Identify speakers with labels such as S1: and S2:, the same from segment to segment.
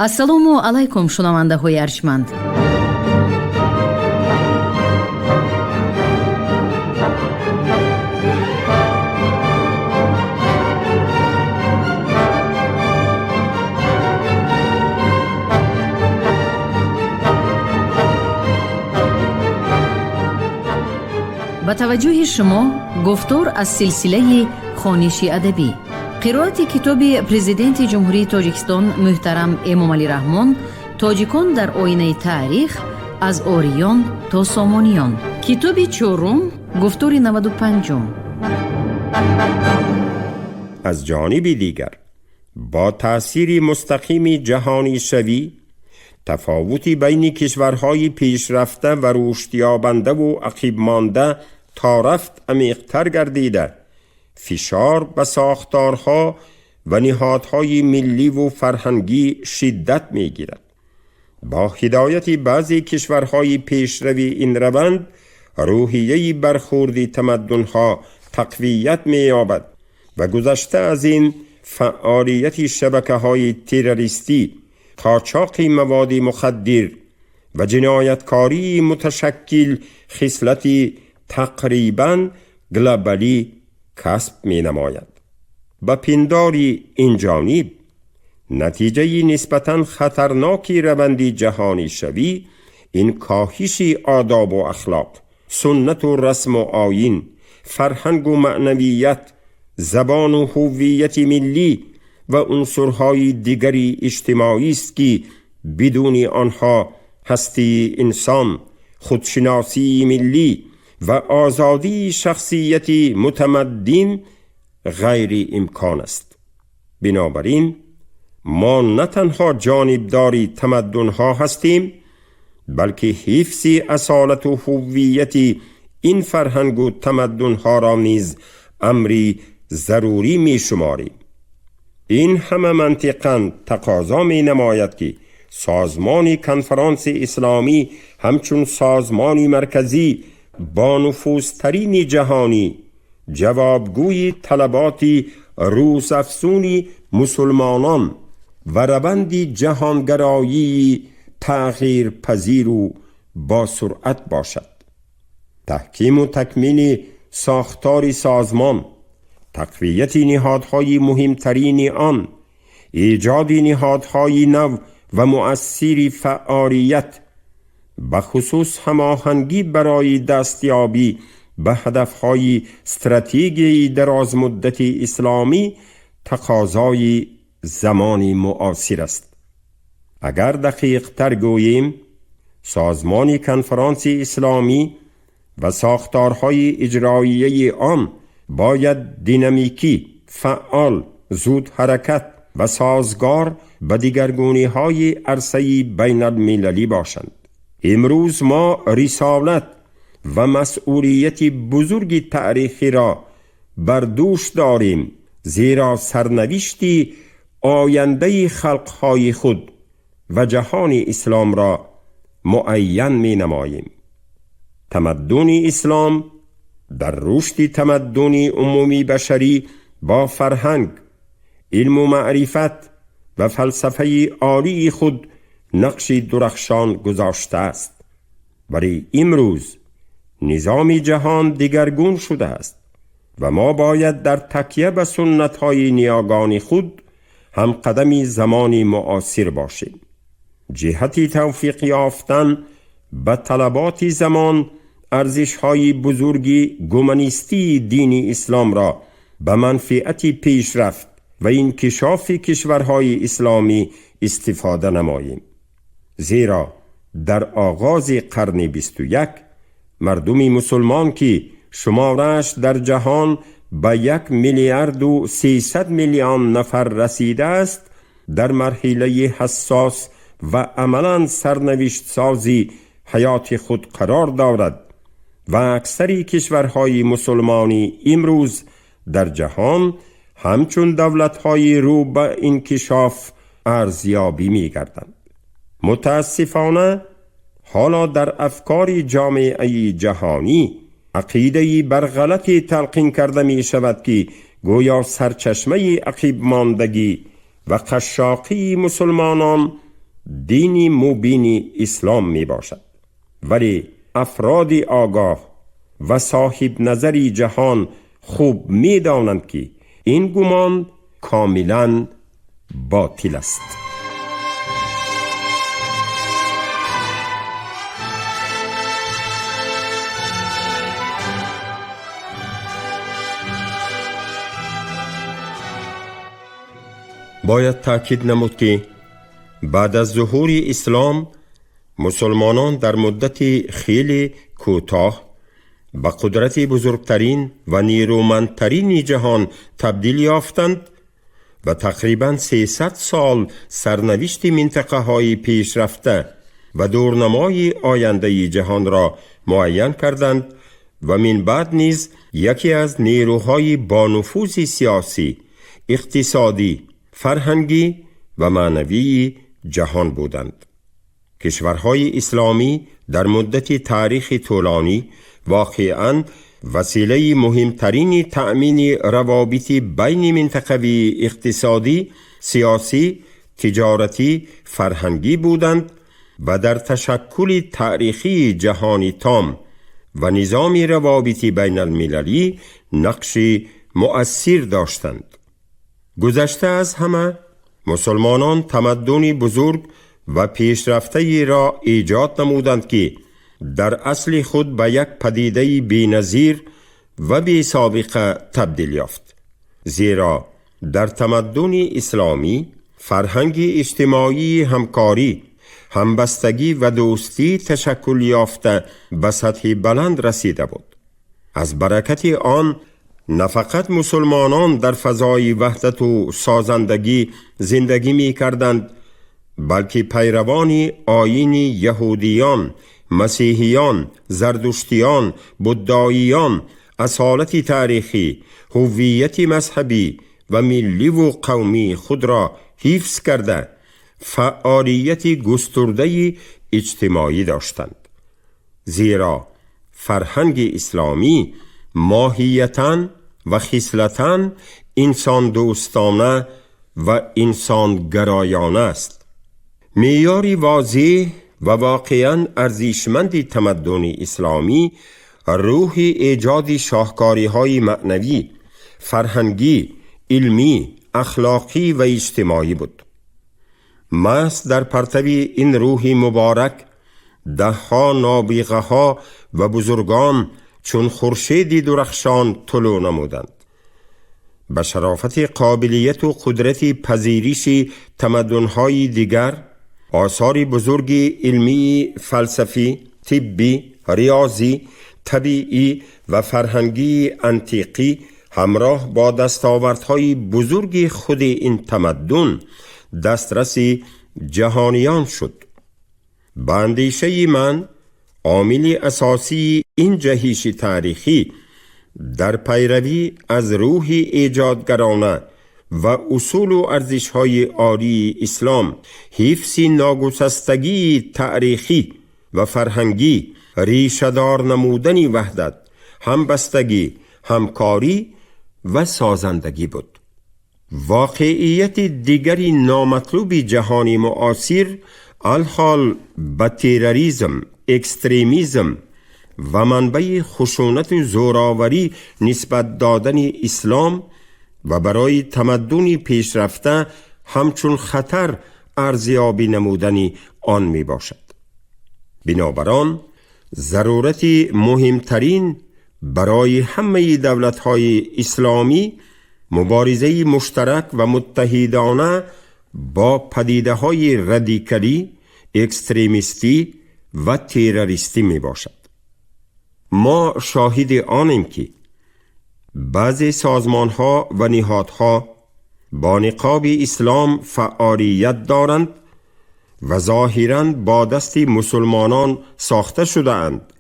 S1: Ассалому алайкум, шунавандаҳои арҷманд. Ба таваҷҷӯҳи шумо гуфтор аз силсилаи хониши адабӣ, қироати китоби Президенти Ҷумҳурии Тоҷикистон муҳтарам Эмомалӣ Раҳмон «Тоҷикон дар оинаи таърих: аз ориён то сомониён», китоби чорум, гуфтори 95-ум.
S2: Аз ҷониби дигар, бо таъсири мустақими ҷаҳонишавӣ, тафовути байни кишварҳои пешрафта ва рушдёбандаву ақибмонда то рафт амиқтар гардида, фишор ба сохторҳо ва ниҳодҳои милливу фарҳангӣ шиддат мегирад. Бо ҳидояти баъзе кишварҳои пешрави ин раванд рӯҳияи бархӯрди тамаддунҳо тақвият меёбад ва гузашта аз ин, фаъолияти шабакаҳои террористӣ, қочоқи маводи мухаддир ва ҷинояткории муташаккил хислати тақрибан глобалӣ касб менамояд. Ба пиндори ин ҷониб, натиҷаи нисбатан хатарноки раванди ҷаҳонишавӣ ин коҳиши одобу ахлоқ, суннату расму оин, фарҳангу маънавият, забону ҳуввияти миллӣ ва унсурҳои дигари иҷтимоист, ки бидуни онҳо ҳастии инсон, худшиносии миллӣ ва озодии шахсияти мутамаддин ғайриимкон аст. Бинобар ин, мо на танҳо ҷонибдори тамаддунҳо ҳастем, балки ҳифзи асолату ҳуввияти ин фарҳангу тамаддунҳоро низ амри зарурӣ мешуморем. Ин ҳама мантиқан тақозо менамояд, ки созмони Конфаронси Исломӣ ҳамчун созмони марказӣ бо нуфузтарини ҷаҳонӣ ҷавобгӯи талаботи рӯзафзуни мусулмонон ва раванди ҷаҳонгароии тағйирпазиру бо суръат бошад. Таҳкиму такмили сохтори созмон, тақвияти ниҳодҳои муҳимтарини он, эҷоди ниҳодҳои нав ва муассири фаъолият, ба хусус ҳамоҳангӣ барои дастёбӣ ба ҳадафҳои стратегияи дарозмуддати исломӣ тақозои замони муосир аст. Агар дақиқтар гӯем, созмони Конфаронси Исломӣ ва сохторҳои иҷроияи он бояд динамикӣ, фаъол, зудҳаракат ва созгор ба дигаргуниҳои арсаи байналмилалӣ бошанд. Имрӯз мо рисолат ва масъулияти бузурги таърихиро бар дӯш дорем, зеро сарнавишти ояндаи халқҳои худ ва ҷаҳони исломро муайян менамоем. Тамаддуни ислом дар рушди тамаддуни умумии башарӣ бо фарҳанг, илму маърифат ва фалсафаи олии худ нақши дурахшон гузоштааст. Вале имрӯз низоми ҷаҳон дигаргун шудааст ва мо бояд дар такя ба суннатҳои ниёгони худ ҳамқадами замони муосир бошем. Ҷиҳати тавфиқ ёфтан ба талаботи замон, арзишҳои бузурги гуманистии дини исломро ба манфиати пешрафт ва инкишофи кишварҳои исломӣ истифода намоем, зеро дар оғози қарни 21 мардуми мусулмон, ки шуморааш дар ҷаҳон ба 1 миллиарду 300 миллион нафар расидааст, дар марҳилаи ҳассос ва амалан сарнавиштсози ҳаёти худ қарор дорад ва аксари кишварҳои мусулмонӣ имрӯз дар ҷаҳон ҳамчун давлатҳои рӯ ба инкишоф арзёбӣ мегарданд. Мутаассифона, ҳоло дар афкори ҷомеаи ҷаҳонӣ ақидаи барғалате талқин карда мешавад, ки гӯё сарчашмаи ақибмондагӣ ва қашшоқии мусулмонон دین مبین اسلام می باشد. ولی افراد آگاه و صاحب نظری جهان خوب می دانند که این گمان کاملا باطل است. باید تأکید نمود که بعد از ظهور اسلام مسلمانان در مدت خیلی کوتاه به قدرت بزرگترین و نیرومندترین جهان تبدیل یافتند و تقریبا 300 سال سرنوشت منطقه های پیشرفته و دورنمای آینده جهان را معین کردند و من بعد نیز یکی از نیروهای بانفوذ سیاسی، اقتصادی، فرهنگی و معنوی جهان بودند. کشورهای اسلامی در مدت تاریخ طولانی واقعاً وسیله مهمترین تأمین روابط بین منطقوی اقتصادی، سیاسی، تجارتی، فرهنگی بودند و در تشکل تاریخی جهانی تام و نظام روابط بین المللی نقش مؤثر داشتند. گذشته از همه، مسلمانان تمدن بزرگ و پیشرفته را ایجاد نمودند که در اصل خود به یک پدیده بی‌نظیر و بی سابقه تبدیل یافت. زیرا در تمدن اسلامی فرهنگ اجتماعی همکاری، همبستگی و دوستی تشکل یافته به سطح بلند رسیده بود. از برکت آن نه فقط مسلمانان در فضای وحدت و سازندگی زندگی می کردند، بلکه پیروان آیین یهودیان، مسیحیان، زردشتیان، بوداییان اصالت تاریخی، هویت مذهبی و ملی و قومی خود را حفظ کرده فعالیت گسترده اجتماعی داشتند. زیرا فرهنگ اسلامی ماهیتاً و خصلتاً انسان دوستانه و انسان گرایانه است. معیاری واضح و واقعاً ارزشمند تمدن اسلامی روح ایجاد شاهکاری‌های معنوی، فرهنگی، علمی، اخلاقی و اجتماعی بود. محض در پرتو این روح مبارک دهها نابغه‌ها و بزرگان چون خورشیدی درخشان طلوع نمودند. به شرافت قابلیت و قدرت پذیرش تمدن‌های دیگر، آثار بزرگ علمی، فلسفی، طبی، ریاضی، طبیعی و فرهنگی انتیقی همراه با دستاوردهای بزرگ خود این تمدن دسترس جهانیان شد. به اندیشه من عامل اساسی این جهش تاریخی در پیروی از روح ایجادگرانه و اصول و ارزش‌های عالی اسلام، حفظ ناگسستگی تاریخی و فرهنگی، ریشه‌دار نمودن وحدت، همبستگی، همکاری و سازندگی بود. واقعیت دیگری نامطلوب جهان معاصر الحال به تروریسم، اکستریمیزم و منبع خشونت و زوراوری نسبت دادن اسلام و برای تمدن پیشرفته همچون خطر ارزیابی نمودن آن می باشد. بنابراین ضرورت مهمترین برای همه دولت‌های اسلامی مبارزه مشترک و متحدانه با پدیده‌های رادیکالی، اکستریمیستی و تروریستی می باشد. ما شاهد آنیم که بعضی سازمان‌ها و نهادها با نقاب اسلام فعالیت دارند و ظاهراً با دست مسلمانان ساخته شده‌اند،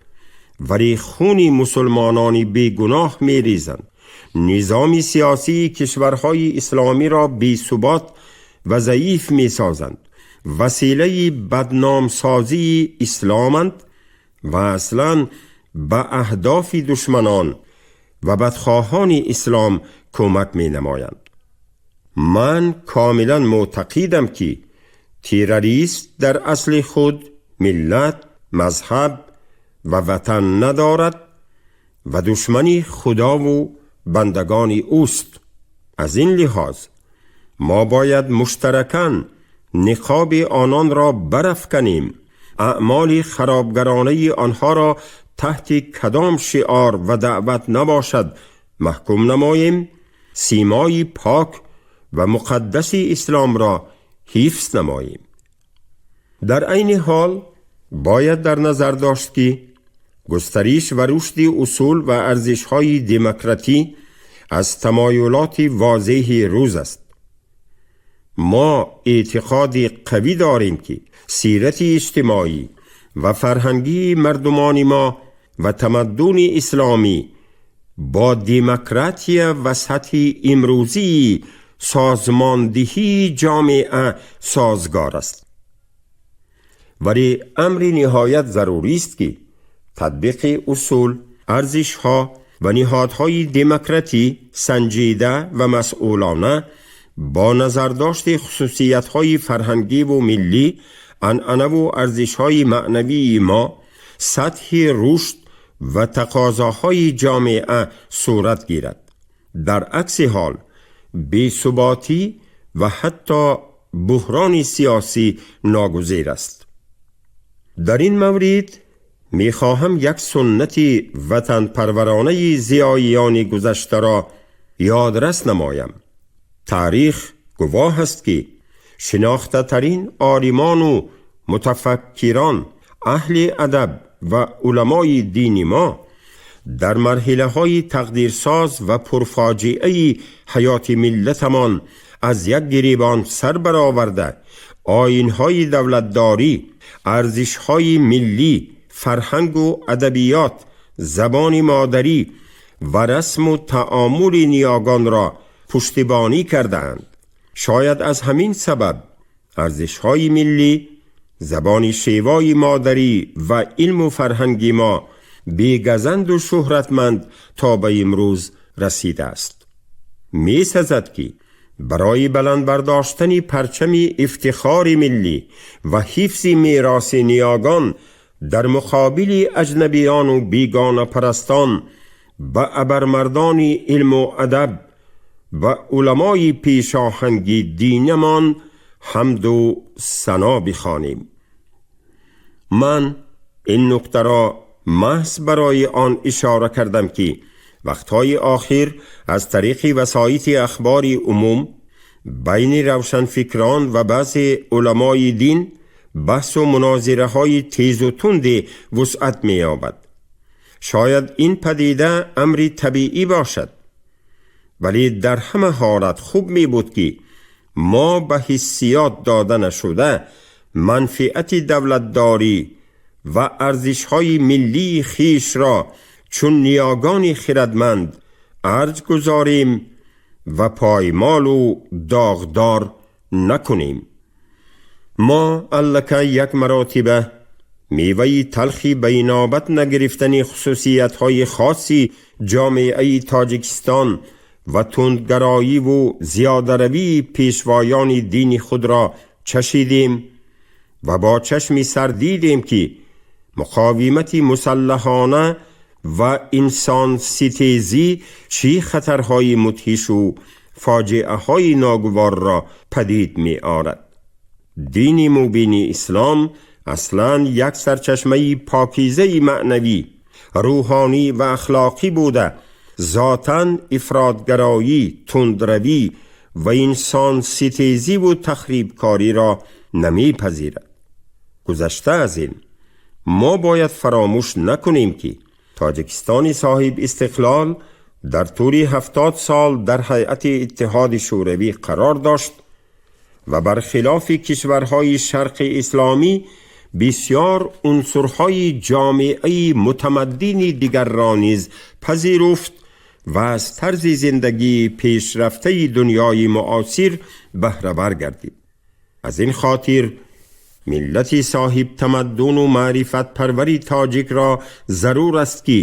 S2: ولی خون مسلمانان بیگناه می‌ریزند. نظام سیاسی کشورهای اسلامی را بی‌ثبات و ضعیف می‌سازند، وسیله بدنامسازی اسلامند و اصلاً به اهداف دشمنان و بدخواهان اسلام کمک می‌نمایند. من کاملاً معتقدم که Террорист дар асли худ миллат, мазҳаб ва ватан надорад ва душмани Худову бандагони ӯст. Аз ин лиҳоз мо бояд муштаракан ниқоби ононро барафканем, аъмоли харобгаронаи онҳоро таҳти кадом шиор ва даъват набошад маҳкум намоем, симои пок ва муқаддаси исломро ҳифз намоем. Дар айни ҳол бояд дар назар дошт, ки густариш ва рушди усул ва арзишҳои демократӣ аз тамоюлоти возеҳи рӯз аст. Мо эътиқоди қавӣ дорем, ки сирати иҷтимоӣ ва фарҳангии мардумони мо ва тамаддуни исломӣ бо демократия ва сатҳи имрӯзии созмондиҳии ҷомеа созгор аст. Вале амри ниҳоят зарурист, ки татбиқи усул, арзишҳо ва ниҳодҳои демократӣ санҷида ва масъулона бо назардошти хусусиятҳои фарҳангиву миллӣ, анъанаву арзишҳои маънавии мо, сатҳи рушд ва тақозоҳои ҷомеа сурат гирад. Дар акси ҳол бесуботӣ ва ҳатто буҳрони сиёсӣ ногузир аст. Дар ин маврид мехоҳам як суннати ватанпарваронаи зиёиёни гузаштаро ёдрас намоям. Таърих гувоҳ аст, ки шинохтатарин олимону мутафаккирон, аҳли адаб ва уламои дини мо дар марҳилаҳои тақдирсоз ва пурфоҷиаи ҳаёти миллатамон аз як гиребон сар бароварда, оинҳои давлатдорӣ, арзишҳои миллӣ, фарҳангу адабиёт, забони модарӣ ва расму таомули ниёгонро пуштибонӣ кардаанд. Шояд аз ҳамин сабаб арзишҳои миллӣ, забони шевои модарӣ ва илму фарҳанги мо бегазанду шӯҳратманд то ба имрӯз расидааст. Месазад, ки барои баланд бардоштани парчами ифтихори миллӣ ва ҳифзи мероси ниёгон дар муқобили аҷнабиёну бегонапарастон ба абармардони илму адаб ва уламои пешоҳанги динамон ҳамду сано бихонем. Ман ин нуктаро маҳз барои он ишора кардам, ки вақтҳои охир аз тариқи васоити ахбори умум байни равшанфикрон ва баъзе уламои дин баҳсу мунозираҳои тезу тунде вусъат меёбад. Шояд ин падида амри табиӣ бошад, вале дар ҳама ҳолат хуб мебуд, ки мо ба ҳиссиёт дода нашуда, манфиати давлатдорӣ ва арзишҳои миллии хишро чун ниёгони хирадманд арҷ гузорем ва поймолу доғдор накунем. Мо аллакай як маротиба меваи талхи ба инобат нагирифтани хусусиятҳои хоси ҷомеаи Тоҷикистон ва тундгароиву зиёдаравии пешвоёни дини худро чашидем ва бо чашми сар дидем, ки муқовимати мусаллаҳона ва инсонситезӣ чӣ хатарҳои мудҳишу фоҷиаҳои ногуворро падид меорад. Дини мубини ислом аслан як сарчашмаи покизаи маънавӣ, рӯҳонӣ ва ахлоқӣ буда, зотан ифротгароӣ, тундравӣ ва инсонситезиву тахрибкориро намепазирад. Гузашта аз ин, мо бояд фаромӯш накунем, ки Тоҷикистони соҳиб истиқлол дар тӯли 70 сол дар ҳайати Иттиҳоди Шӯравӣ қарор дошт ва бархилофи кишварҳои Шарқи исломӣ бисёр унсурҳои ҷомеаи мутамаддини дигарро низ пазируфт ва аз тарзи зиндагии пешрафтаи дунёи муосир баҳравар гардид. Аз ин хотир миллати соҳибтамаддуну маърифатпарвари тоҷикро зарур аст, ки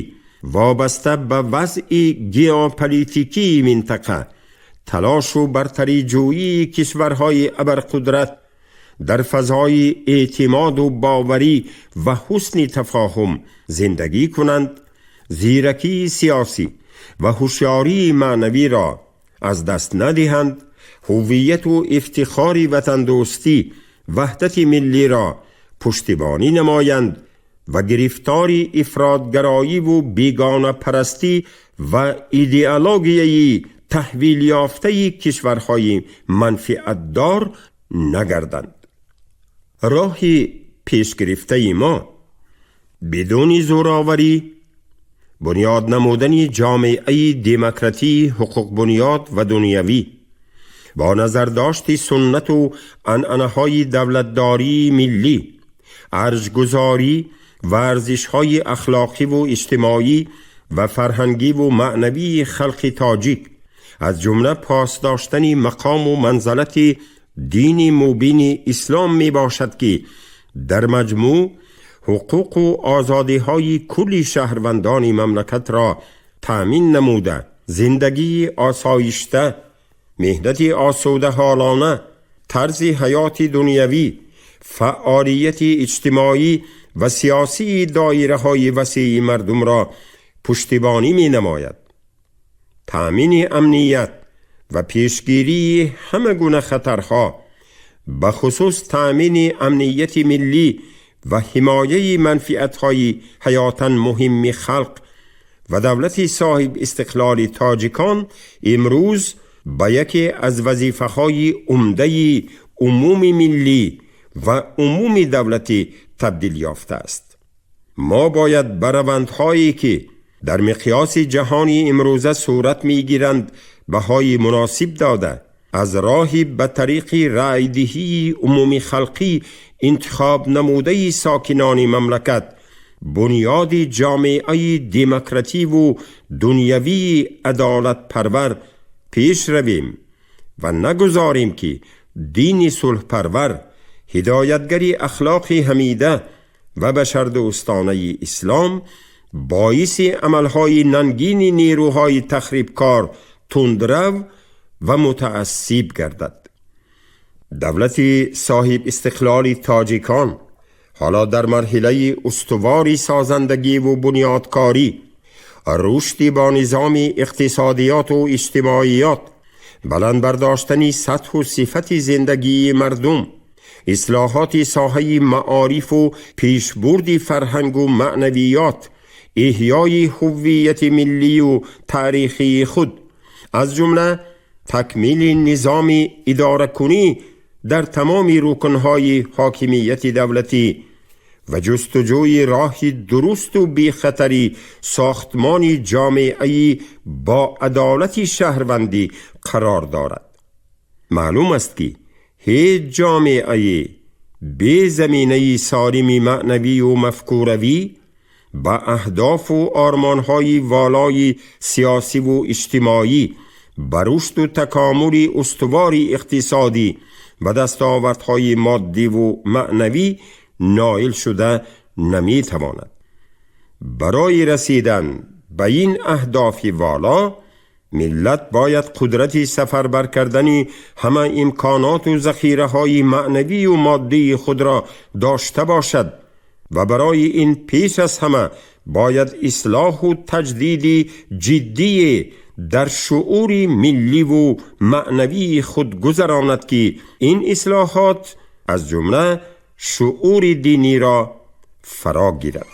S2: вобаста ба вазъи геополитикии минтақа, талошу бартариҷӯии кишварҳои абарқудрат дар фазои эътимоду боварӣ ва ҳусни тафоҳум зиндагӣ кунанд, зиракии сиёсӣ ва ҳушёрии маънавиро аз даст надиҳанд, ҳувияту ифтихори ватандӯстӣ, ваҳдати миллиро пуштибонӣ намоянд ва гирифтори ифротгароиву бегонапарастӣ ва идеологияи таҳвилёфтаи кишварҳои манфиатдор нагарданд. Роҳи пешгирифтаи мо бидуни зӯроварӣ бунёд намудани ҷомеаи демократии ҳуқуқбунёд ва дунявӣ бо назардошти суннату анъанаҳои давлатдории миллӣ, арҷгузорӣ ва арзишҳои ахлоқиву иҷтимоӣ ва фарҳангиву маънавии халқи тоҷик, аз ҷумла пос доштани мақому манзалати дини мубини ислом мебошад, ки дар маҷмӯъ ҳуқуқу озодиҳои кулли шаҳрвандони мамлакатро таъмин намуда, зиндагии осоишта, меҳнати осудаҳолона, тарзи ҳаёти дунявӣ, фаъолияти иҷтимоӣ ва сиёсии доираҳои васеи мардумро пуштибонӣ менамояд. Таъмини амният ва пешгирии ҳама гуна хатарҳо, бахусус таъмини амнияти миллӣ ва ҳимояи манфиатҳои ҳаётан муҳимми халқ ва давлати соҳиб истиқлоли тоҷикон имрӯз ба яке аз вазифаҳои умдаи умуми миллӣ ва умуми давлатӣ табдил ёфтааст. Мо бояд ба равандҳое, ки дар миқёси ҷаҳони имрӯза сурат мегиранд, баҳои муносиб дода, аз роҳи ба тариқи раъйдиҳии умумихалқӣ интихоб намудаи сокинони мамлакат бунёди ҷомеаи демокративу дунявии адолатпарвар пеш равем ва нагузорем, ки дини сулҳпарвар, ҳидоятгари ахлоқи ҳамида ва башардӯстонаи ислом боиси амалҳои нангини нерӯҳои тахрибкор, тундрав ва мутаассиб гардад. Давлати соҳиб истиқлоли тоҷикон ҳоло дар марҳилаи устувори созандагиву бунёдкорӣ, рушди бо низоми иқтисодиёту иҷтимоиёт, баланд бардоштани сатҳу сифати зиндагии мардум, ислоҳоти соҳаи маорифу пешбурди фарҳангу маънавиёт, эҳёи ҳуввияти миллию таърихии худ, аз ҷумла такмили низоми идоракунӣ дар тамоми рукнҳои ҳокимияти давлатӣ ва ҷустуҷӯи роҳи дурусту бехатари сохтмони ҷомеаи бо адолати шаҳрвандӣ қарор дорад. Маълум аст, ки ҳеҷ ҷомеае бе заминаи солими маънавию мафкуравӣ ба аҳдофу ормонҳои волои сиёсиву иҷтимоӣ, ба рушду такомули устувори иқтисодӣ ва дастовардҳои моддиву маънавӣ ноил шуда наметавонад. Барои расидан ба ин аҳдофи воло миллат бояд қудрати сафарбар кардани ҳама имконоту захираҳои маънавию моддии худро дошта бошад ва барои ин пеш аз ҳама бояд ислоҳу таҷдиди ҷиддие дар шуури милливу маънавии худ гузаронад, ки ин ислоҳот аз ҷумла шуури диниро фаро гирад.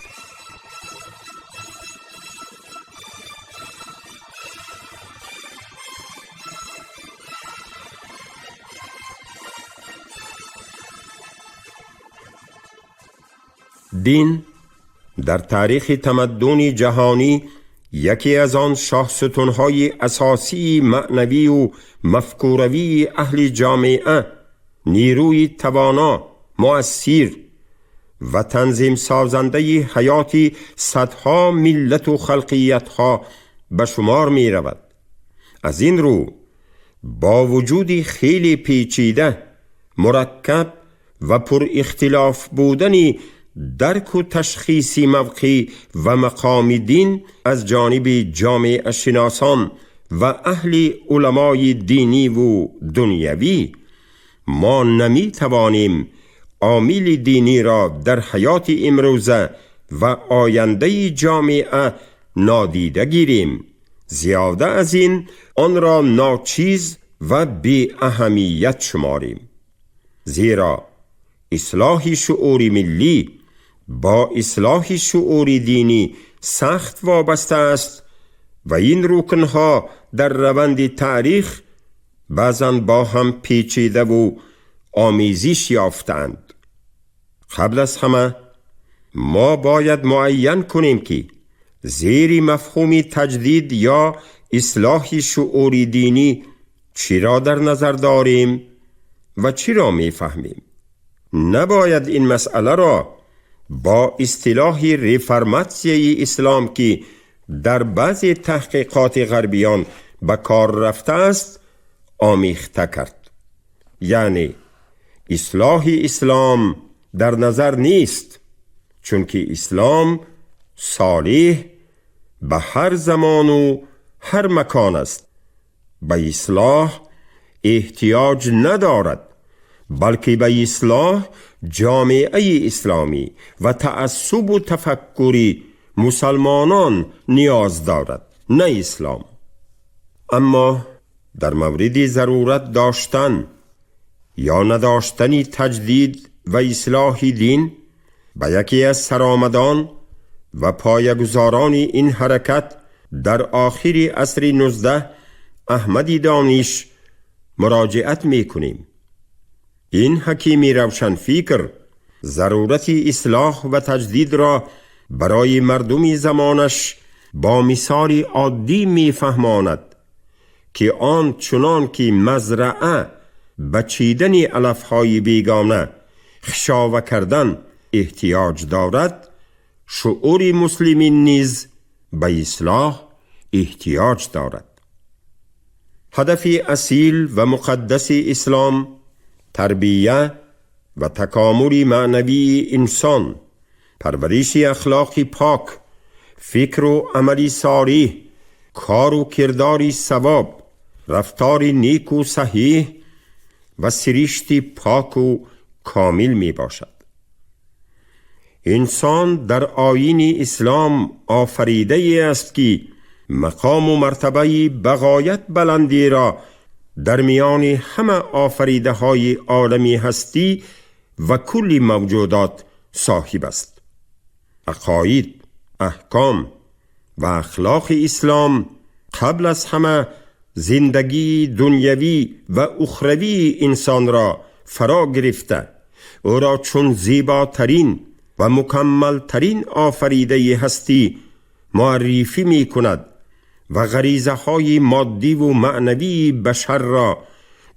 S2: Дин дар таърихи тамаддуни ҷаҳонӣ яке аз он шоҳсутунҳои асосии маънавию мафкуравии аҳли ҷомеа, нерӯи тавоно, муассир ва танзимсозандаи ҳаёти садҳо миллату халқиятҳо ба шумор меравад. Аз ин рӯ бо вуҷуди хеле печида, мураккаб ва пурихтилоф будани дарку ташхиси мавқеъ ва мақоми дин аз ҷониби ҷомеашиносон ва аҳли уламои диниву дунявӣ, мо наметавонем омили диниро дар ҳаёти имрӯза ва ояндаи ҷомеа нодида гирем, зиёда аз ин онро ночиз ва беаҳамият шуморем. Зеро ислоҳи шуури миллӣ бо ислоҳи шуури динӣ сахт вобаста аст ва ин рукнҳо дар раванди таърих баъзан бо ҳам печидаву омезиш ёфтаанд. Қабл аз ҳама мо бояд муайян кунем, ки зери мафҳуми таҷдид ё ислоҳи шуури динӣ чиро дар назар дорем ва чиро мефаҳмем. Набояд ин масъаларо бо истилоҳи реформатсияи ислом, ки дар баъзе таҳқиқоти ғарбиён ба кор рафтааст, омехта кард. Яъне ислоҳи ислом дар назар нест, чунки ислом солиҳ ба ҳар замону ҳар макон аст, ба ислоҳ эҳтиёҷ надорад, балки ба ислоҳ ҷомеаи исломӣ ва таассубу тафаккури мусалмонон ниёз дорад, на ислом. Аммо дар мавриди зарурат доштан ё надоштани таҷдид ва ислоҳи дин ба яке аз саромадон ва поягузорони ин ҳаракат дар охири асри 19, Аҳмади Дониш, муроҷиат мекунем. Ин ҳакими равшанфикр зарурати ислоҳ ва таҷдидро барои мардуми замонаш бо мисоли оддӣ мефаҳмонад, ки он чунон ки мазраа ба чидани алафҳои бегона, хишова кардан эҳтиёҷ дорад, шуури муслимин низ ба ислоҳ эҳтиёҷ дорад. Ҳадафи асил ва муқаддаси ислом тарбия ва такомули маънавии инсон, парвариши ахлоқи пок, фикру амали солиҳ, кору кирдори савоб, рафтори неку саҳиҳ ва сиришти поку комил мебошад. Инсон дар оини ислом офаридае аст, ки мақому мартабаи бағоят баландиро дар миёни ҳама офаридаҳои олами ҳастӣ ва кулли мавҷудот соҳиб аст. Ақоид, аҳком ва ахлоқи ислом қабл аз ҳама зиндагии дунявӣ ва ухравии инсонро фаро гирифта, ӯро чун зеботарин ва мукаммалтарин офаридаи ҳастӣ муаррифӣ мекунад ва ғаризаҳои моддиву маънавии башарро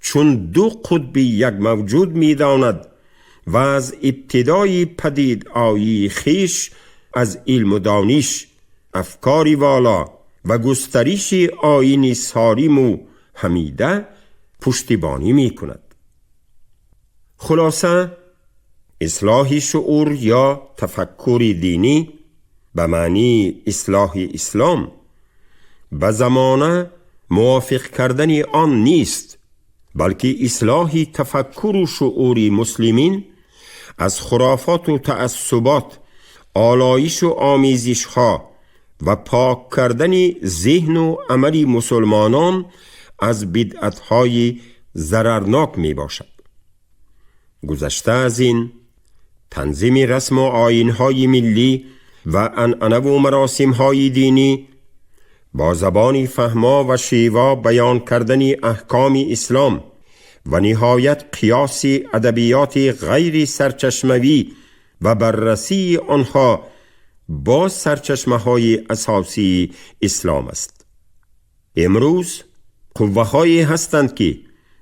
S2: чун ду қутби як мавҷуд медонад ва аз ибтидои падидоии хеш аз илму дониш, афкори воло ва густариши оини солиму ҳамида пуштибонӣ мекунад. Хулоса, ислоҳи шуур ё тафаккури динӣ ба маънии ислоҳи ислом ба замона мувофиқ кардани он нест, балки ислоҳи тафаккуру шуури муслимин аз хурофоту таассубот, олоишу омезишҳо ва пок кардани зеҳну амали мусулмонон аз бидъатҳои зарарнок мебошад. Гузашта аз ин, танзими расму оинҳои миллӣ ва анъанаву маросимҳои динӣ, бо забони фаҳмо ва шево баён кардани аҳкоми ислом ва ниҳоят қиёси адабиёти ғайри сарчашмавӣ ва баррасии онҳо бо сарчашмаҳои асосии ислом аст. Имрӯз қувваҳое ҳастанд, ки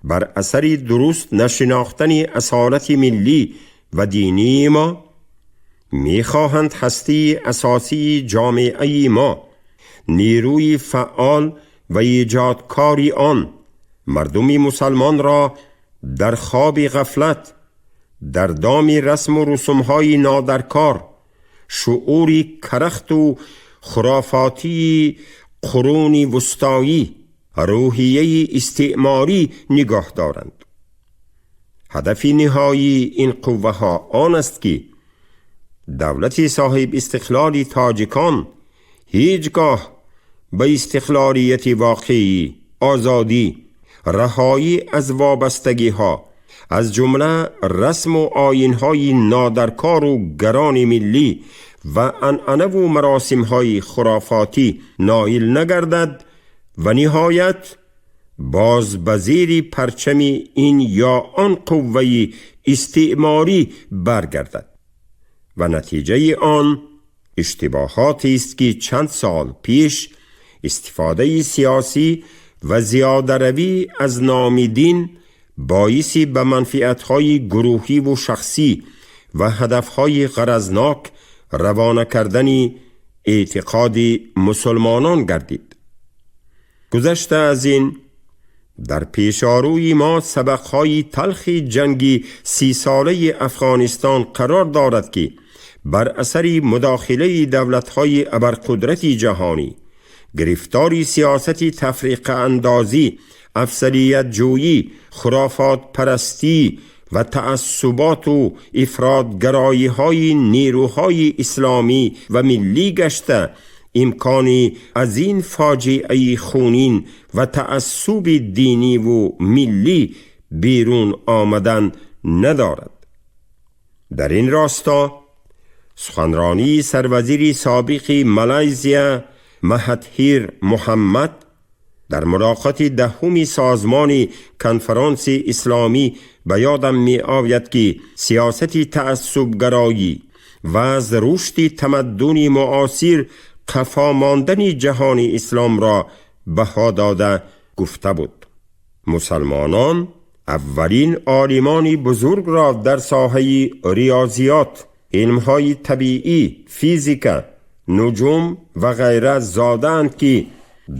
S2: бар асари дуруст нашинохтани асолати миллӣ ва динии мо мехоҳанд ҳастии асосии ҷомеаи мо, нерӯи фаъол ва эҷодкори он, мардуми мусалмонро дар хоби ғафлат, дар доми расму русумҳои нодаркор, шуури карахту хурофотии қуруни вустоӣ, рӯҳияи истеъморӣ нигоҳ доранд. ҳадафи ниҳоии ин қувваҳо он аст, ки давлати соҳиб истиқлоли тоҷикон ҳеҷ гоҳ ба истиқлолияти воқеӣ, озодӣ, раҳоӣ аз вобастагиҳо, аз ҷумла расму оинҳои нодаркору гарони миллӣ ва анъанаву маросимҳои хурофотӣ ноил нагардад ва ниҳоят боз ба зери парчами ин ё он қувваи истеъморӣ баргардад ва натиҷаи он иштибоҳотест, ки чанд сол пеш истифодаи сиёсӣ ва зиёдаравӣ аз номи дин боиси ба манфиатҳои гурӯҳиву шахсӣ ва ҳадафҳои ғаразнок равона кардани эътиқоди мусулмонон гардид. Гузашта аз ин, дар пешорӯи мо сабақҳои талхи ҷанги 30-солаи Афғонистон қарор дорад, ки бар асари мудохилаи давлатҳои абарқудрати ҷаҳонӣ гирифтори сиёсати тафриқаандозӣ, афзалиятҷӯӣ, хурофотпарастӣ ва таассуботу ифротгароиҳои нерӯҳои исломӣ ва миллӣ гашта, имкони аз ин фоҷиаи хунин ва таассуби диниву миллӣ берун омадан надорад. Дар ин росто суханронии сарвазири собиқи Малайзия Маҳатҳир Муҳаммад дар мулоқоти 10-уми созмони конфронси исломӣ ба ёдам меояд, ки сиёсати таассубгароӣ ва аз рушди тамаддуни муосир қафо мондани ҷаҳони исломро баҳо дода гуфта буд: мусалмонон аввалин олимони бузургро дар соҳаи риёзиёт, илмҳои табиӣ, физика, нуҷум ва ғайра зодаанд, ки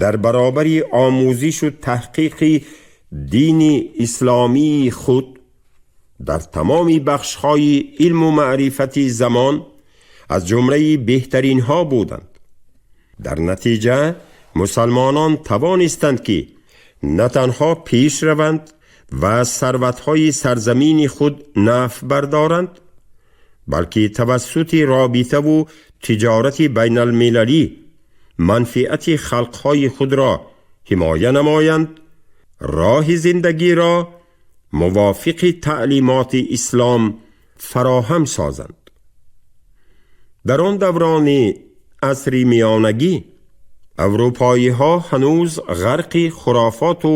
S2: дар баробари омӯзишу таҳқиқи дини исломии худ дар тамоми бахшҳои илму маърифати замон аз ҷумлаи беҳтаринҳо буданд. Дар натиҷа мусалмонон тавонистанд, ки на танҳо пеш раванд ва аз сарватҳои сарзамини худ нафъ бардоранд, балки тавассути робитаву тиҷорати байналмилалӣ манфиати халқҳои худро ҳимоя намоянд, роҳи зиндагиро мувофиқи таълимоти ислом фароҳам созанд. Дар он даврони асри миёнагӣ аврупоиҳо ҳанӯз ғарқи хурофоту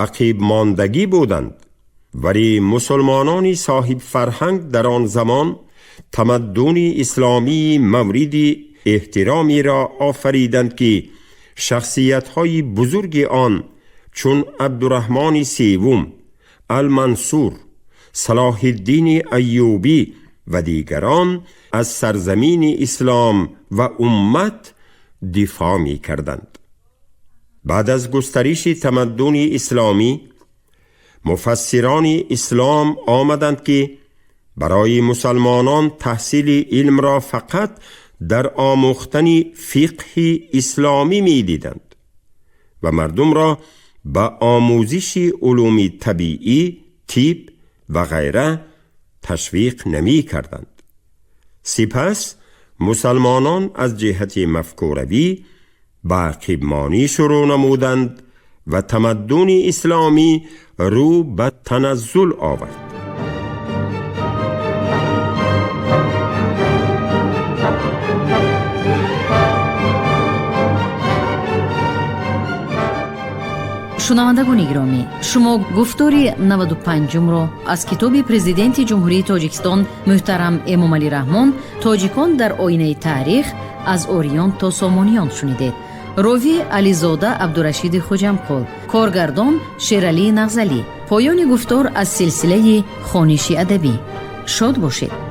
S2: ақибмондагӣ буданд, вале мусулмонони соҳибфарҳанг дар он замон тамаддуни исломии мавриди эҳтиромеро офариданд, ки шахсиятҳои бузурги он чун Абдураҳмони Севум, Алмансур, Салоҳиддини Аюбӣ ва дигарон аз сарзамини ислом ва уммат дифоъ мекарданд. Баъд аз густариши тамаддуни исломӣ муфассирони ислом омаданд, ки барои мусалмонон таҳсили илмро фақат дар омӯхтани фиқҳи исломӣ медиданд ва мардумро ба омӯзиши улуми табиӣ, тиб ва ғайра ташвиқ намекарданд. Сипас мусалмонон аз ҷиҳати мафкуравӣ ба ақибмонӣ шурӯъ намуданд ва тамаддуни исломӣ рӯ ба таназзул овард.
S1: Шунавандагони гиромӣ, шумо гуфтори 95-умро аз китоби Президенти Ҷумҳурии Тоҷикистон муҳтарам Эмомалӣ Раҳмон «Тоҷикон дар оинаи таърих: аз ориён то сомониён» шунидед. Ровӣ Ализода Абдурашиди Хуҷамқул, коргардон Шералии Нағзалӣ. Поёни гуфтор аз силсилаи хониши адабӣ. Шод бошед.